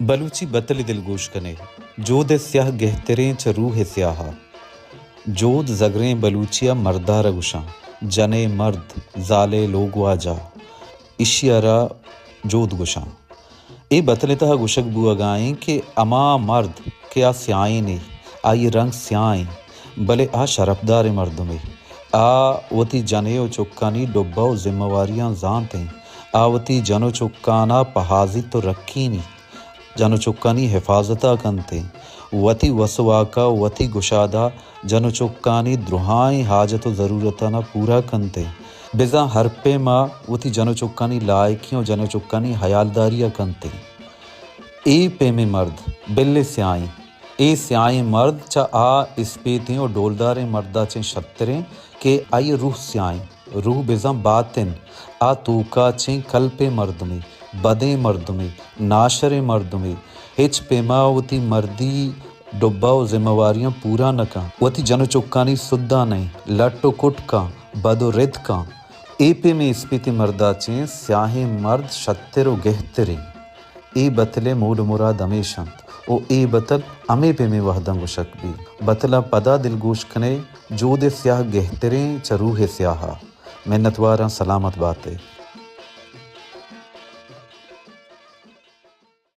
بلوچی بتل ءِ دلگوش کنے۔ جود ءِ سیاہ گہتریں چہ روح ءِ سیاہ ءَ۔ جود زگریں بلوچی ءَ مردار ءَ گوشاں۔ جن ءِ مرد، زال ءِ لوگواجہ، ایشی ءَ را جود گوشاں۔ اے بتل ءِ تہا گوشگ بوہگا ایں کہ ہما مرد کہ آ سیاہیں، آئی ءِ رنگ سیاہیں، بلے آ شرپداریں مردمے۔ آ وتی جن ءُ چکانی ڈبہ ءُ ذمہ واریاں زانت ایں۔ آ وتی جن ءُ چکانا پہازیت ءُ رکینیت۔ جن ءُ چکانی حفاظت ءَ کنت ایں۔ وتی وس ءُ واک ءَ وتی گشاد ءَ جن ءُ چکانی درہائیں حاجت ءُ ضرورتانا پورا کنت ایں۔ بزاں ہر پیم ءَ وتی جن ءُ چکانی لائقی ءُ جن ءُ چکانی حیالداری ءَ کنت ایں۔ اے پیمیں مرد بل ءِ سیاہیں۔ اے سیاہیں مرد چہ آ اسپیتیں ءُ ڈولداریں مرد ءَ چہ شتریں کہ آئی ءِ روح سیاہیں۔ روح بزاں باطن، آ توکا چیں کلپیں مردمے، بدیں مردمے، ناشریں مردمے، ہچ پیما وتی مردی ڈبہ ءُ ذمہ واریاں پورا نہ کن، وتی جن ءُ چکانی سدھا نئیں، لٹ ءُ کٹ کن، بد ءُ رد کن۔ اے پیمیں اسپیتیں مردا چیں سیاہیں مرد شتر ءُ گہتریں۔ اے بتل ءِ مول ءُ مراد ہمیش انت ءُ اے بتل ہمے پیمیں وہداں گوشگ بیت۔ بتلاں پدا دلگوش کنے، جود ءِ سیاہ گہتریں چہ روح ءِ سیاہ ءَ۔ منتواراں، سلامت بات ئے۔